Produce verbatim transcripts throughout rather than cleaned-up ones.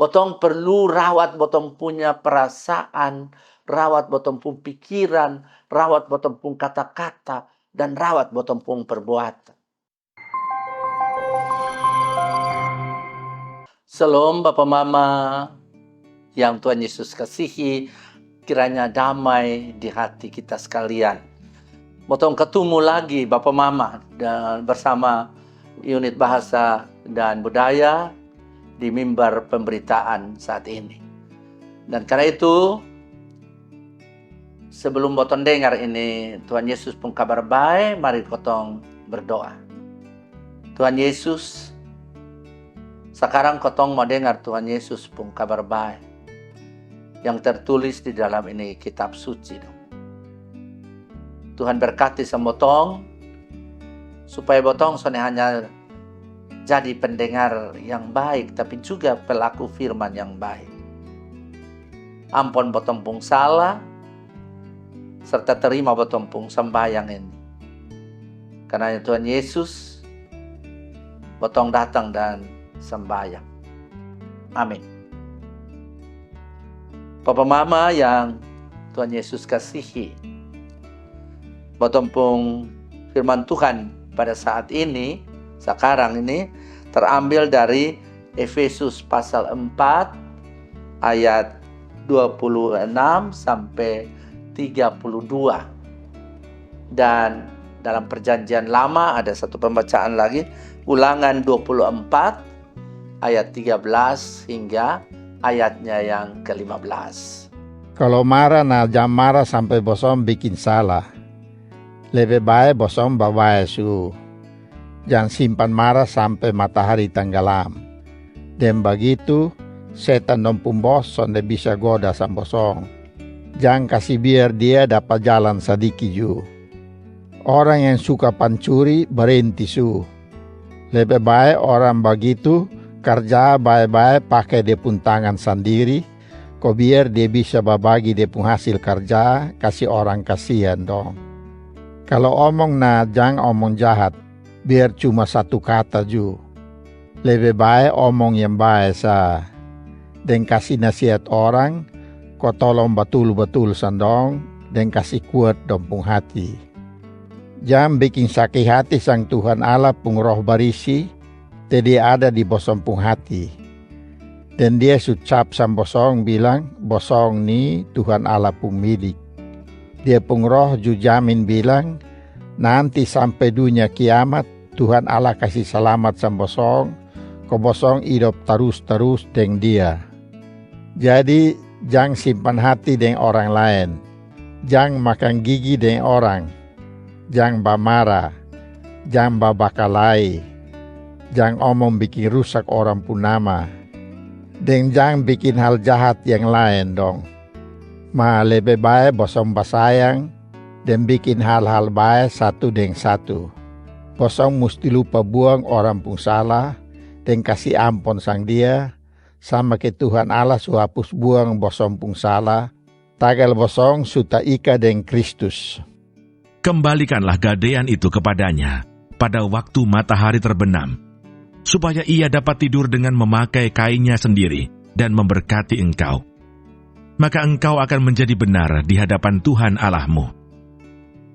Botong perlu rawat botong punya perasaan, rawat botong pung pikiran, rawat botong pung kata-kata, dan rawat botong pung perbuatan. Shalom, Bapa Mama yang Tuhan Yesus kasihi, kiranya damai di hati kita sekalian. Botong katumu lagi, Bapa Mama, dan bersama Unit Bahasa dan Budaya di mimbar pemberitaan saat ini. Dan karena itu, sebelum botong dengar ini Tuhan Yesus pung kabar bae, mari kotong berdoa. Tuhan Yesus, sekarang kotong mau dengar Tuhan Yesus pung kabar bae yang tertulis di dalam ini kitab suci dong. Tuhan berkati sang botong, supaya botong sonde hanya jadi pendengar yang baik, tapi juga pelaku firman yang baik. Ampon botong pung salah, serta terima botong pung sambayang ini. Karena Tuhan Yesus, botong datang dan sambayang. Amin. Papa Mama yang Tuhan Yesus kasihi, botong pung firman Tuhan pada saat ini, sekarang ini, terambil dari Efesus pasal empat ayat dua puluh enam sampai tiga puluh dua. Dan dalam Perjanjian Lama ada satu pembacaan lagi, Ulangan dua puluh empat ayat tiga belas hingga ayatnya yang kelima belas. Kalo mara na jang mara sampe bosong bikin sala. Lebe bae bosong babae su. Jang simpan mara sampe matahari tanggalam. Deng bagitu, setan dong pung bos sonde bisa goda sang bosong. Jang kasi biar dia dapa jalan sadiki ju. Orang yang suka pancuri barenti su. Lebe bae orang bagitu karja bae-bae pake dia pung tangan sandiri, ko biar dia bisa babagi dia pung hasil karja kasi orang kasian dong. Kalo omong na jang omong jahat, biar cuma satu kata ju. Lebe bae omong yang bae sa. Deng kasi nasihat orang, ko tolong batul-batul sang dong, deng kasi kuat dong pung hati. Jang bikin saki hati sang Tuhan Allah pung Roh Barisi, te dia ada di bosong pung hati. Deng dia su cap sang bosong bilang, bosong ni Tuhan Allah pung milik. Dia pung Roh ju jamin bilang, nanti sampe dunia kiamat, Tuhan Allah kasi salamat sang bosong, ko bosong idop tarus-tarus deng Dia. Jadi, jang simpan hati deng orang laen. Jang makan gigi deng orang. Jang bamara. Jang babakalai. Jang omong bikin rusak orang pung nama. Deng jang bikin hal jahat yang laen dong. Ma lebe bae bosong basayang, deng bikin hal-hal bae satu deng satu. Bosong musti lupa buang orang pung sala, deng kasi ampon sang dia, sama ke Tuhan Allah su hapus buang bosong pung sala, tagal bosong su taika deng Kristus. Kembalikanlah gadaian itu kepada-Nya pada waktu matahari terbenam, supaya ia dapat tidur dengan memakai kainnya sendiri dan memberkati engkau. Maka engkau akan menjadi benar di hadapan Tuhan Allahmu.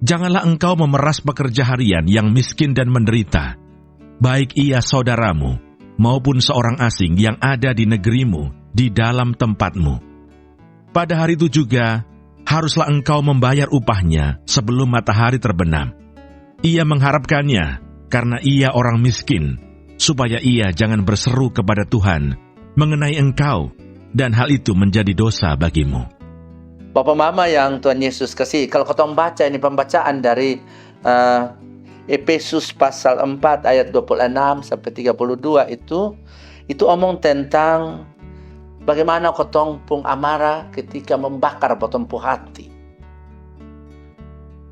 Janganlah engkau memeras pekerja harian yang miskin dan menderita, baik ia saudaramu maupun seorang asing yang ada di negerimu di dalam tempatmu. Pada hari itu juga, haruslah engkau membayar upahnya sebelum matahari terbenam. Ia mengharapkannya karena ia orang miskin, supaya ia jangan berseru kepada Tuhan mengenai engkau, dan hal itu menjadi dosa bagimu. Bapa Mama yang Tuhan Yesus kasih, kalau kotong baca ini pembacaan dari eh, Efesus pasal empat ayat dua puluh enam sampai tiga puluh dua itu, itu omong tentang bagaimana kotong pung amara ketika membakar botong pung hati.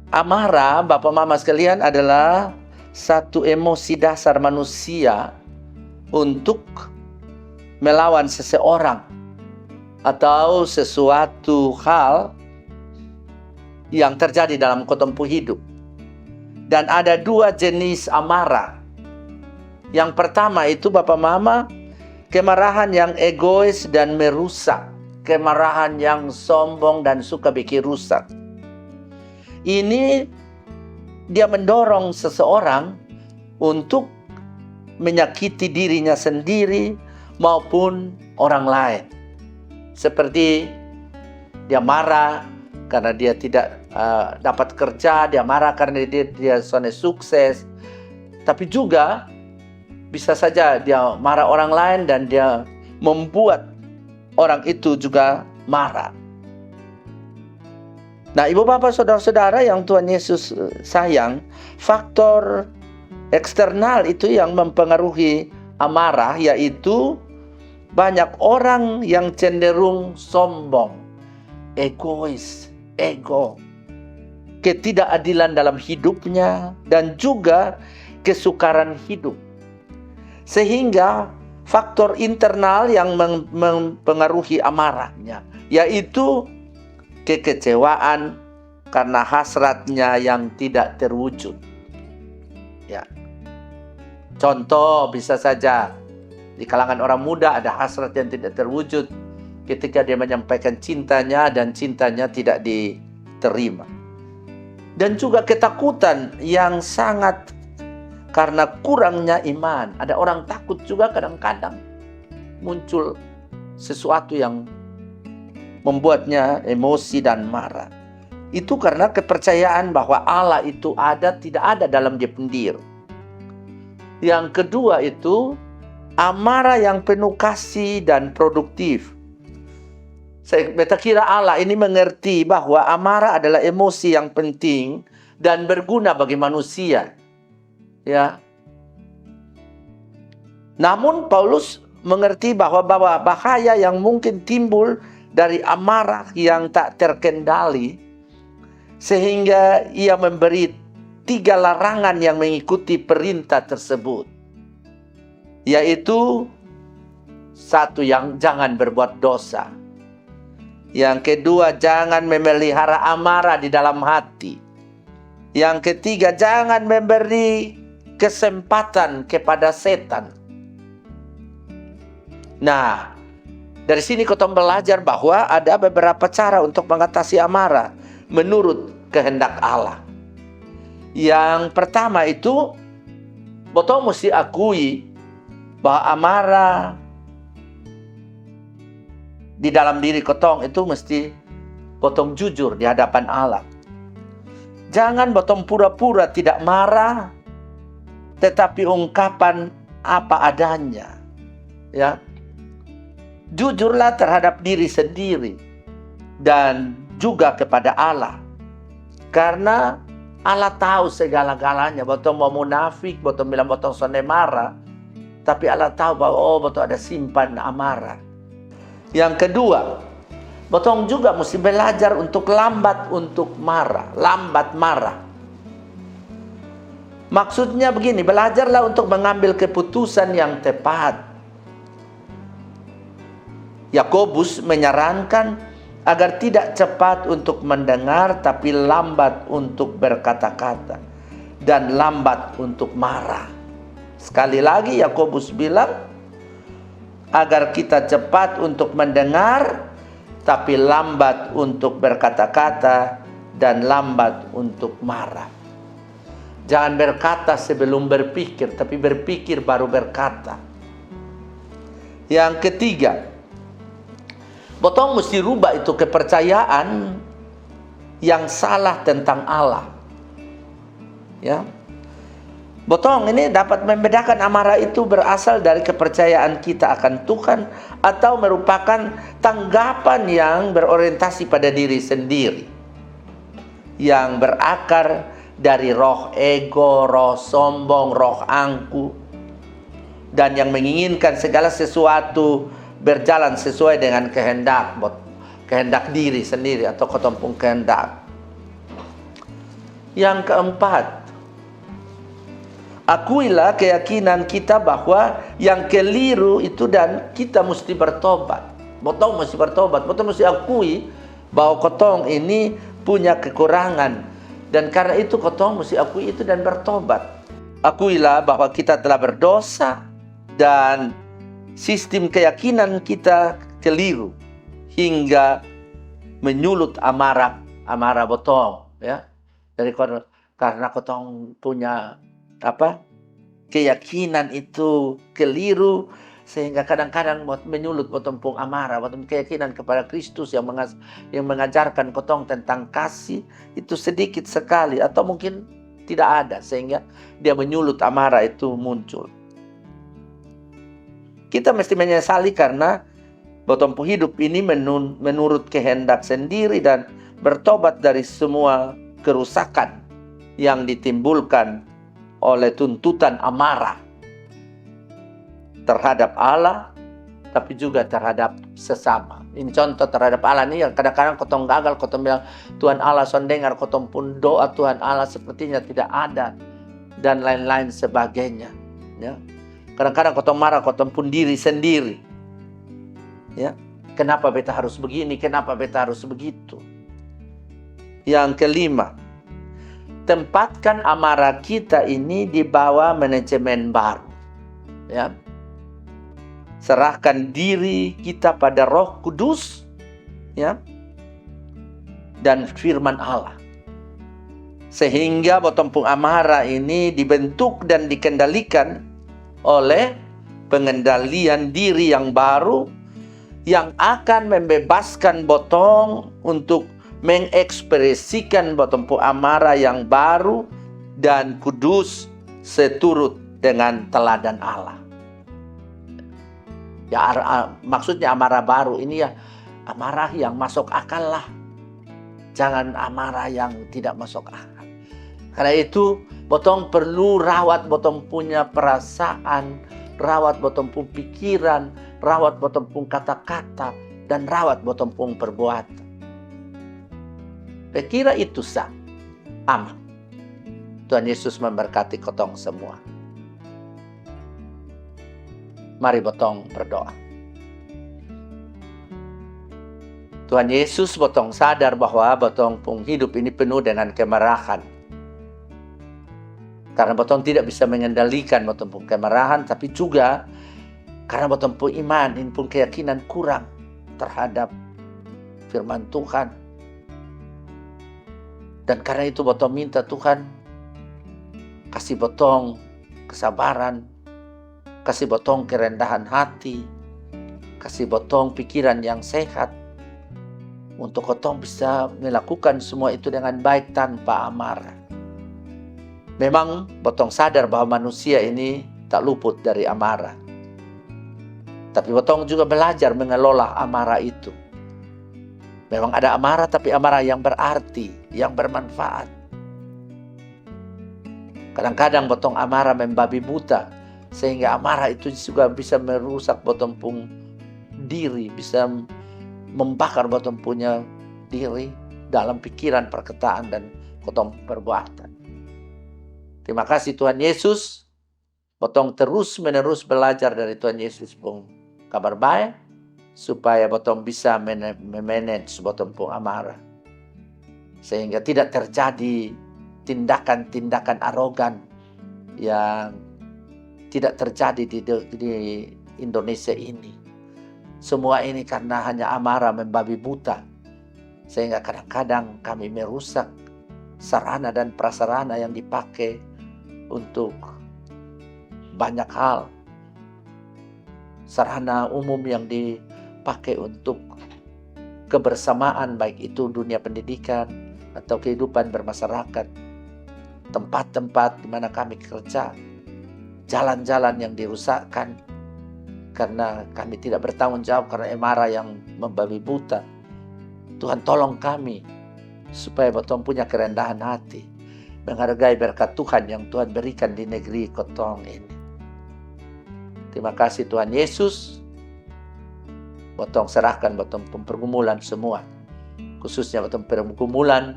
Amara, Bapa Mama sekalian, adalah satu emosi dasar manusia untuk melawan seseorang atau sesuatu hal yang terjadi dalam kotong pung hidup. Dan ada dua jenis amara. Yang pertama itu, Bapa Mama, Kemarahan yang egois dan merusak, kemarahan yang sombong dan suka bikin rusak. Ini dia mendorong seseorang untuk menyakiti dirinya sendiri maupun orang lain. Seperti dia marah karena dia tidak uh, dapat kerja, dia marah karena dia dia sonde sukses. Tapi juga bisa saja dia marah orang lain dan dia membuat orang itu juga marah. Nah, ibu bapak saudara-saudara yang Tuhan Yesus eh, sayang, faktor eksternal itu yang mempengaruhi amarah, yaitu banyak orang yang cenderung sombong, egois, ego, ketidakadilan dalam hidupnya, dan juga kesukaran hidup. Sehingga faktor internal yang mempengaruhi amarahnya, yaitu kekecewaan karena hasratnya yang tidak terwujud. Ya. Contoh, bisa saja di kalangan orang muda ada hasrat yang tidak terwujud ketika dia menyampaikan cintanya dan cintanya tidak diterima. Dan juga ketakutan yang sangat karena kurangnya iman. Ada orang takut juga kadang-kadang muncul sesuatu yang membuatnya emosi dan marah. Itu karena kepercayaan bahwa Allah itu ada, tidak ada dalam dia pendiri. Yang kedua itu amarah yang penuh kasih dan produktif. Saya beta kira Allah ini mengerti bahwa amarah adalah emosi yang penting dan berguna bagi manusia. Ya. Namun Paulus mengerti bahwa bahwa bahaya yang mungkin timbul dari amarah yang tak terkendali, sehingga ia memberi tiga larangan yang mengikuti perintah tersebut, yaitu satu, yang jangan berbuat dosa. Yang kedua, jangan memelihara amarah di dalam hati. Yang ketiga, jangan memberi kesempatan kepada setan. Nah, dari sini kotong belajar bahwa ada beberapa cara untuk mengatasi amarah menurut kehendak Allah. Yang pertama itu, botong mesti akui bahwa amarah di dalam diri kotong itu mesti botong jujur di hadapan Allah. Jangan botong pura-pura tidak marah, tetapi ungkapan apa adanya. Ya. Jujurlah terhadap diri sendiri dan juga kepada Allah. Karena Allah tahu segala-galanya. Botong mau munafik, botong bilang botong sonde marah, tapi Allah tahu bahwa, oh, botong ada simpan amarah. Yang kedua, botong juga mesti belajar untuk lambat untuk marah, lambat marah. Maksudnya begini, belajarlah untuk mengambil keputusan yang tepat. Yakobus menyarankan agar tidak cepat untuk mendengar, tapi lambat untuk berkata-kata dan lambat untuk marah. Sekali lagi, Yakobus bilang, agar kita cepat untuk mendengar, tapi lambat untuk berkata-kata dan lambat untuk marah. Jangan berkata sebelum berpikir, tapi berpikir baru berkata. Yang ketiga, botong mesti rubah itu kepercayaan yang salah tentang Allah. Ya. Botong ini dapat membedakan amarah itu berasal dari kepercayaan kita akan Tuhan atau merupakan tanggapan yang berorientasi pada diri sendiri, yang berakar dari roh ego, roh sombong, roh angku, dan yang menginginkan segala sesuatu berjalan sesuai dengan kehendak, kehendak diri sendiri atau kotong pung kehendak. Yang keempat, akuilah keyakinan kita bahwa yang keliru itu dan kita mesti bertobat. Botong mesti bertobat, botong mesti akui bahwa kotong ini punya kekurangan. Dan karena itu kotong mesti akui itu dan bertobat. Akuilah bahwa kita telah berdosa dan Sistim keyakinan kita keliru hingga menyulut amarah, amarah botong, ya. Jadi kor-, karena kotong punya apa, keyakinan itu keliru, sehingga kadang-kadang buat menyulut botong pung amarah, botong keyakinan kepada Kristus yang mengas-, yang mengajarkan kotong tentang kasih itu sedikit sekali atau mungkin tidak ada, sehingga dia menyulut amarah itu muncul. Kita mesti menyesali karena botong pung hidup ini menun-, menurut kehendak sendiri dan bertobat dari semua kerusakan yang ditimbulkan oleh tuntutan amarah terhadap Allah, tapi juga terhadap sesama. Ini contoh terhadap Allah nih, yang kadang-kadang kotong gagal, kotong bilang, "Tuhan Allah son dengar kotong pun doa, Tuhan Allah sepertinya tidak ada," dan lain-lain sebagainya. Ya. Kadang-kadang kotong marah kotong pun diri sendiri. Ya. Kenapa beta harus begini? Kenapa beta harus begitu? Yang kelima, tempatkan amarah kita ini di bawah manajemen baru. Ya. Serahkan diri kita pada Roh Kudus, ya, dan firman Allah. Sehingga botong pung amarah ini dibentuk dan dikendalikan oleh pengendalian diri yang baru, yang akan membebaskan botong untuk mengekspresikan botong pung amarah yang baru dan kudus seturut dengan teladan Allah. Ya, ar-, a-, maksudnya amarah baru ini ya amarah yang masuk akal lah. Jangan amarah yang tidak masuk akal. Karena itu, botong perlu rawat botong punya perasaan, rawat botong pung pikiran, rawat botong pung kata-kata, dan rawat botong pung perbuatan. Beta kira itu sa. Amen. Tuhan Yesus memberkati kotong semua. Mari botong berdoa. Tuhan Yesus, botong sadar bahwa botong pung hidup ini penuh dengan kemarahan. Karena botong tidak bisa mengendalikan botong pung kemarahan, tapi juga karena botong pung iman, ini pung keyakinan kurang terhadap firman Tuhan. Dan karena itu botong minta Tuhan kasih botong kesabaran, kasih botong kerendahan hati, kasih botong pikiran yang sehat untuk kotong bisa melakukan semua itu dengan baik tanpa amarah. Memang botong sadar bahwa manusia ini tak luput dari amarah. Tapi botong juga belajar mengelola amarah itu. Memang ada amarah, tapi amarah yang berarti, yang bermanfaat. Kadang-kadang botong amarah membabi buta, sehingga amarah itu juga bisa merusak botong pung diri, bisa membakar botong punya diri dalam pikiran, perkataan, dan kotong perbuatan. Terima kasih Tuhan Yesus. Botong terus menerus belajar dari Tuhan Yesus pung kabar bae, supaya botong bisa mene-, memanage botong pung amarah, sehingga tidak terjadi tindakan-tindakan arogan yang tidak terjadi di, di Indonesia ini. Semua ini karena hanya amarah membabi buta, sehingga kadang-kadang kami merusak sarana dan prasarana yang dipakai untuk banyak hal. Sarana umum yang dipakai untuk kebersamaan, baik itu dunia pendidikan atau kehidupan bermasyarakat, tempat-tempat di mana kami kerja, jalan-jalan yang dirusakkan karena kami tidak bertanggung jawab, karena amarah yang membabi buta. Tuhan, tolong kami supaya botong punya kerendahan hati, menghargai berkat Tuhan yang Tuhan berikan di negeri kotong ini. Terima kasih Tuhan Yesus. Botong serahkan botong pung pergumulan semua, khususnya botong pergumulan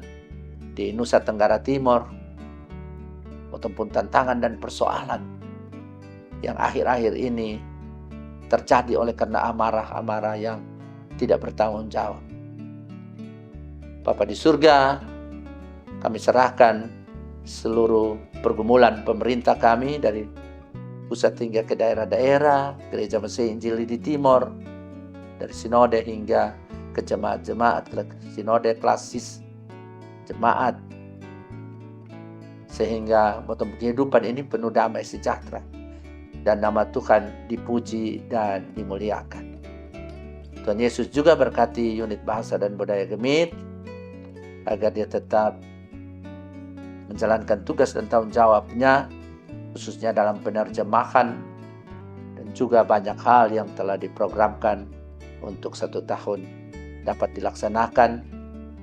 di Nusa Tenggara Timur, botong pung tantangan dan persoalan yang akhir-akhir ini terjadi oleh karena amarah-amarah yang tidak bertanggung jawab. Bapa di surga, kami serahkan seluruh pergumulan pemerintah kami dari pusat hingga ke daerah-daerah, Gereja Masehi Injili di Timor, dari sinode hingga ke jemaat-jemaat, sinode klasis, jemaat, sehingga botong kehidupan ini penuh damai sejahtera dan nama Tuhan dipuji dan dimuliakan. Tuhan Yesus juga berkati unit bahasa dan budaya GMIT agar dia tetap menjalankan tugas dan tanggung jawabnya, khususnya dalam penerjemahan dan juga banyak hal yang telah diprogramkan untuk satu tahun dapat dilaksanakan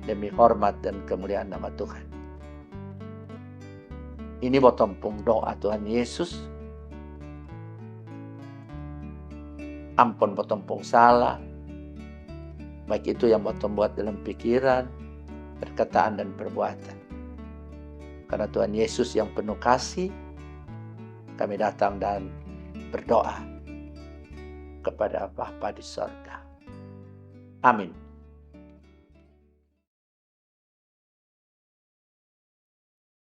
demi hormat dan kemuliaan nama Tuhan. Ini botong pung doa, Tuhan Yesus, ampun botong pung salah, baik itu yang botong buat dalam pikiran, perkataan, dan perbuatan. Karena Tuhan Yesus yang penuh kasih, kami datang dan berdoa kepada Bapa di sorga. Amin.